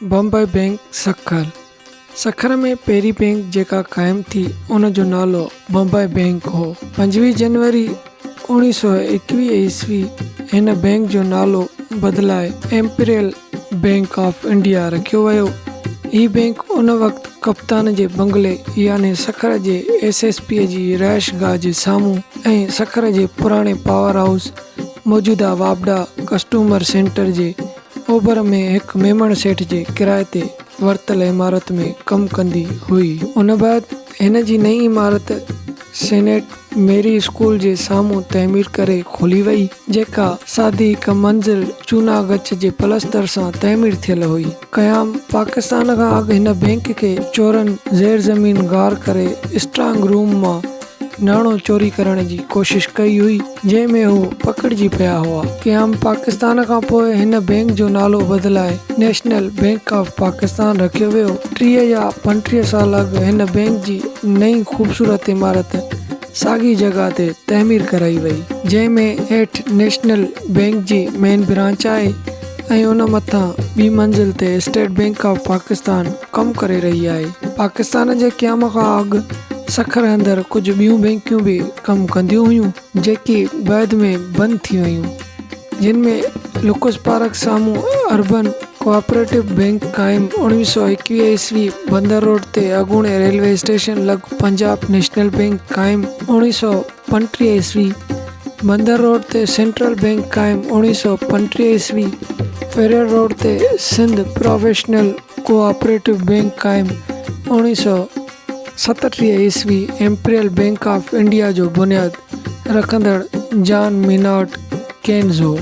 Bombay bank Sukkur, Sukkur ۾ پهرين bank جيڪا قائم ٿي ان جو نالو بمبئي بئنڪ هو. 25 جنوري 1921 عيسوي هن بئنڪ جو نالو بدلائي ايمپريل بئنڪ آف انڊيا رکيو ويو. هي بئنڪ ان وقت ڪپتان جي بنگلي يعني سکر جي ايس ايس پي جي رهائش گاهه جي سامهون ۽ سکر جي پراڻي پاور هائوس موجوده واپڊا ڪسٽومر سينٽر جي اوڀر ۾ هڪ ميمڻ سيٺ جي ڪرائي تي ورتل عمارت ۾ ڪم ڪندي هئي. ان بعد هن جي نئين عمارت سينيٽ ميري اسڪول جي سامهون تعمير ڪري کولي وئي، جيڪا سادي هڪ منزل چونا گچ جي پلستر سان تعمير ٿيل هئي. قيام پاڪستان کان اڳ هن بئنڪ کي چورن زير زمين غار ڪري اسٽرانگ روم مان ناڻو چوري ڪرڻ جي ڪوشش ڪئي هئي، جنهن ۾ هو پڪڙجي پيا هئا. قيام پاڪستان کان پوء هن بئنڪ جو نالو بدلائي نيشنل بئنڪ آف پاڪستان رکيو ويو. 30 يا 35 سال اڳ هن بئنڪ جي نئين خوبصورت عمارت ساڳي جڳهه تي تعمير ڪرائي وئي، جنهن ۾ هيٺ نيشنل بئنڪ جي مين برانچ آهي ۽ ان مٿان ٻي منزل تي اسٽيٽ بئنڪ آف پاڪستان ڪم ڪري رهي آهي. پاڪستان جي قيام کان اڳ سکر اندر ڪجهه ٻيون بئنڪيون به ڪم ڪنديون هيون، جيڪي بعد ۾ بند ٿي ويون، جن ۾ لڪس پارڪ سامهون اربن ڪوآپريٽو بئنڪ قائم 1921 عيسوي، بندر روڊ تي اڳوڻي ريلوي اسٽيشن لڳ پنجاب نيشنل بئنڪ قائم 1935 عيسوي، بندر روڊ تي سينٽرل بئنڪ قائم 1935 عيسوي، فريئر روڊ تي سنڌ پروفيشنل ڪوآپريٽو بئنڪ قائم 1937 عيسوي، ايمپريل بئنڪ آف انڊيا جو بنياد رکندڙ جان مينارڊ ڪينز هو.